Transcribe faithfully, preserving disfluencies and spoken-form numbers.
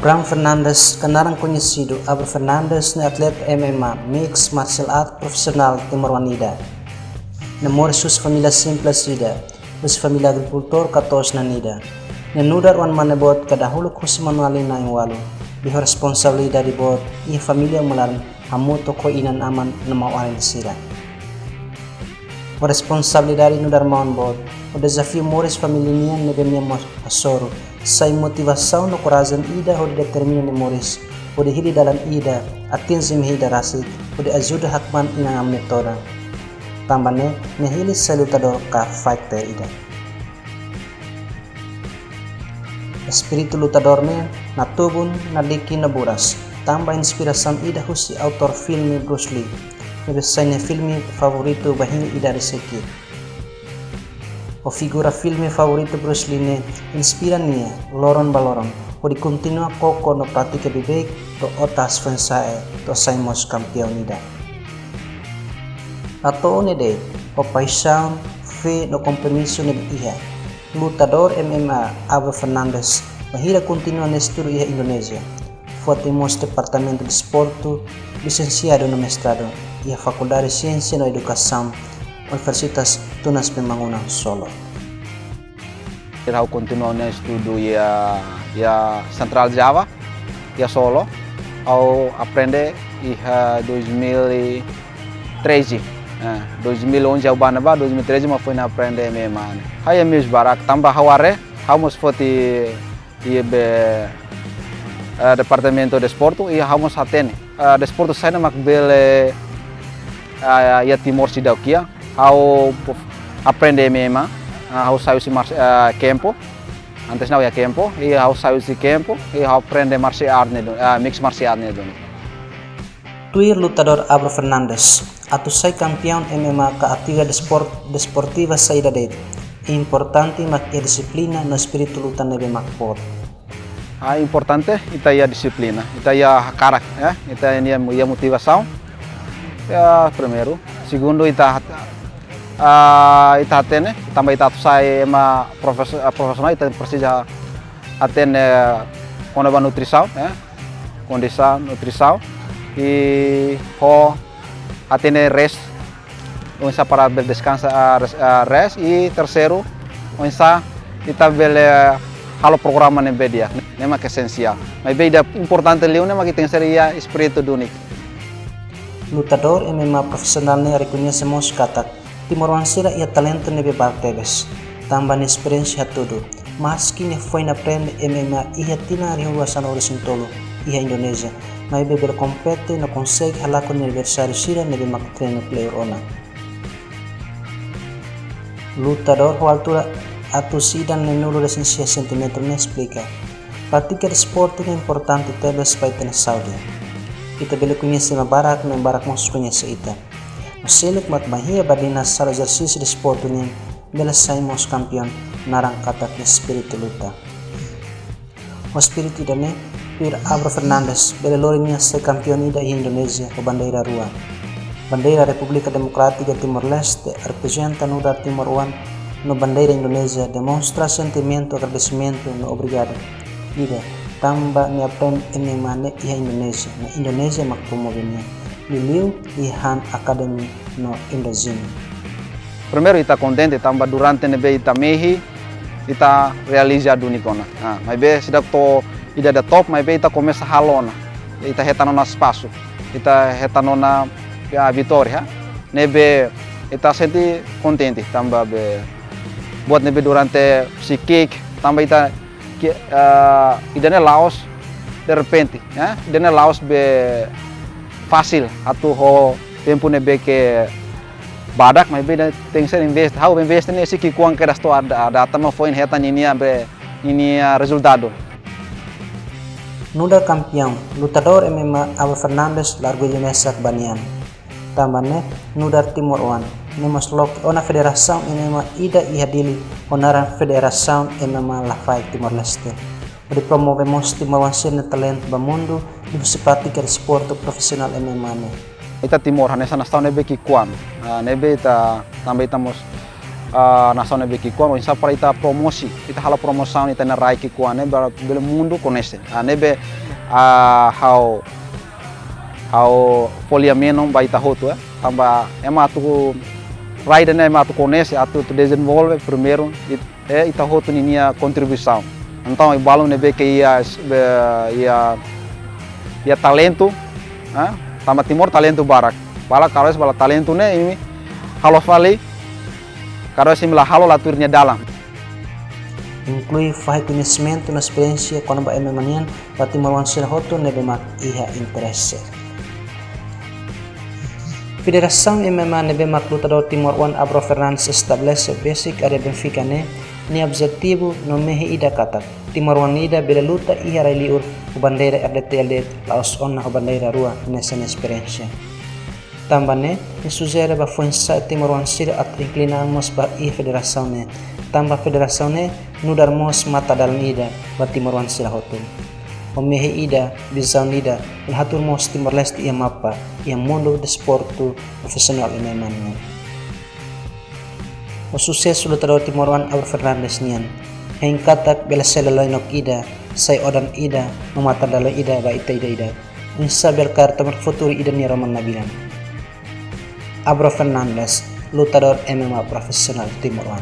Bram Fernandes, ka naran koñesidu Abra Fernandes, ne'e atleta M M A, Mixed Martial Art, profisionál timoroan ida. Nia moris husi família simples ida, husi família agrikultór ka to'os-na'in ida. Nia nu'udar oan-mane boot ka dahuluk husi manuál na'in-ualu, ne'ebé ho responsabilidade boot iha família uma laran, hamutuk ho inan-aman no maun-alin sira. Ho responsabilidade nu'udar maun boot, ho dezafiu moris família nian ne'ebé nia mós hasoru, sai motivasaun no korajen ida hodi determina nia moris, hodi hili dalan ida, atinje mehi ida rasik, hodi ajuda hakmaan inan-aman nia todan. Tanba ne'e, nia hili sai lutadór ka fighter ida. Espíritu lutadór ne'e natubun, nadiki no buras, tanba inspirasaun ida husi autór filme Bruce Lee, ne'ebé sai nia filme favoritu bainhira idade sei ki'ik. Ho figura filme favoritu Bruce Lee ne'e inspira nia loron ba loron, hodi kontinua koko no pratika beibeik to'o otas foin-sa'e, to'o sai mós kampiaun ida. Lato'o ne'e de'it, ho paixaun, fé no kompromisu ne'ebé iha, lutadór M M A Abra Fernandes bainhira kontinua nia estudu iha Indonézia. Foti mós Departamentu Desportu, lisensiadu no mestradu iha Fakuldade Siénsia no Edukasaun, Universitas Tunas Pembangunan, Solo. Ha'u kontinua nia estudu iha, iha Central Java, iha Solo. Ha'u aprende iha dois mil e treze. Eh, dois mil e onze ha'u bá ne'ebá, dois mil e treze mak foin aprende M M A ne'e. Ha'u iha meius barak, tanba ha'u haree, ha'u mós foti iha be, eh, Departamentu Desportu, i ha'u mós hatene, eh, desportu saida mak bele, eh, iha Timor seidauk iha. Ha'u aprende M M A, eh, ha'u sai husi mars-, eh, kempu. Antes ne'e ha'u iha kempu, i ha'u sai husi kempu, i ha'u aprende martial art ne'e duni, eh, mixed martial art ne'e duni. Tuir lutadór Abra Fernandes, atu sai kampiaun M M A ka atividade despor-, desportiva saida de'it, importante mak iha dixiplina no espíritu luta ne'ebé mak boot. Ah, importante ita iha dixiplina, ita iha hakarak, eh, ita iha, iha motivasaun. Ya, primeiru. Segundu, ita hat-, ah, ita hatene, tanba ita atu sai ema profes-, ah, profisionál, ita presiza hatene kona-ba nutrisaun, eh, kondisaun, nutrisaun, i ho hatene rest, oinsá para bele deskansa, ah, res-, ah, rest, i terseiru, oinsá ita bele halo programa ne'ebé di'ak, ne'e mak esensiál. Maibé ida importante liu ne'e mak ita tenke iha espíritu duni. Lutadór M M A profisionál ne'e rekoñese mós katak timoroan sira iha talentu ne'ebé barak tebes, tanba nia esperiénsia hatudu. Maski nia foin aprende M M A iha tinan rihun rua sanulu-resin-tolu iha Indonézia, maibé bele kompete no konsege halakon nia adversáriu sira ne'ebé mak treinu kleur ona. Lutadór ho altura atus ida neenulu-resin-sia sentímetru ne'e esplika, pratika desportu ne'e importante tebes ba ita-nia saúde. Ita bele koñese ema barak, no ema barak mós koñese ita. No seluk mak bainhira Badina halo ezersísiu desportu nian bele sai mós kampiaun, naran katak espíritu luta. Ho espíritu ida-ne'e, tuir Abra Fernandes bele lori nia sai kampiaun ida iha Indonézia ho bandeira rua. Bandeira Repúblika Demokrátika Timor-Leste reprezenta nu'udar timoroan, no bandeira Indonézia demonstra sentimentu agradesimentu no obrigadu ida, tanba nia aprende M M A ne'e iha Indonézia, no Indonézia mak promove nia, liuliu iha han akademi no Indogym. Primeiru, ita kontente tanba durante ne'ebé ita mehi, ita realiza duni ona. Ah, maibé seidauk to'o ida-idak top, maibé ita komesa halo ona. Ita hetan ona espasu, ita hetan ona, ya, vitória. Ne'ebé ita sente kontente tanba be buat ne'ebé durante sei ki'ik, tanba ita ke, eh, ida-ne'e la'ós derrepente, ya. Ida-ne'e la'ós be fasil atu ho tempu ne'ebé ke badak, maibé ida tenke investe. Ha'u investe ne'e sei ki'ik-oan kedas to'o ada, ada tama foin hetan ninia be, ninia rezultadu. Nu'udar kampiaun, lutadór M M A Abra Fernandes la orgullu mesak ba nian. Tanba ne'e, nu'udar timoroan, nia mós loke ona federasaun M M A ida iha Dili, ho naran Federasaun M M A Lafaek Timor-Leste, hodi promove mós timoroan sira-nia talentu ba mundu liuhusi pratika desportu profisionál M M A ne'e. Ita Timor hanesan nasaun ne'ebé ki'ik-oan, ah, ne'ebé ita, tanba ita mós, ah, nasaun ne'ebé ki'ikoan, oinsá para ita promosi, ita halo promosaun ita-nia rai ki'ikoan ne'e ba bele mundu koñese. Ah, ne'ebé, ah, ha'u, ha'u fó lia-menon ba ita hotu, eh. Tanba ema atu rai ida-ne'e ema atu koñese, atu, atu dezenvolve primeiru, it-, eh, ita hotu ninia kontribuisaun. Entaun, balu ne'ebé ke iha, be-, iha, iha talentu, eh, tanba Timor talentu barak. Balu, karik balu talentu ne'e, imi halo fali, karik imi la halo, la tuir nia dalan. Inklui fahe koñesimentu no esperiénsia kona-ba M M A nian ba timoroan sira hotu ne'ebé mak iha interese. Federasaun M M A ne'ebé mak lutadór timoroan Abro Fernandes estabelese besik área Benfica ne'e, nia objetivu no mehi ida katak timoroan ida bele luta iha rai-liur ho bandeira R D T L D la'ós ona ho bandeira rua hanesan nia esperiénsia. Tanba ne'e, nia sujere ba foin-sa'e timoroan sira atu inklina an mós ba iha federasaun ne'e. Tanba federasaun ne'e nu'udar mós mata-dalan ida ba timoroan sira hotu. Ho mehi ida, vizaun ida, bele hatuur mós Timor-Leste iha mapa, iha mundu desportu profisionál M M A nian. Ho susesu lutadór timoroan Abro Fernandes nian, hein katak bele sai laloinok ida, sai odan ida, no mata-dalan ida ba ita ida-idak. Oinsá bele kaer tomak futuru ida-ne'e rona nabilan. Abro Fernandes, lutadór M M A profisionál timoroan.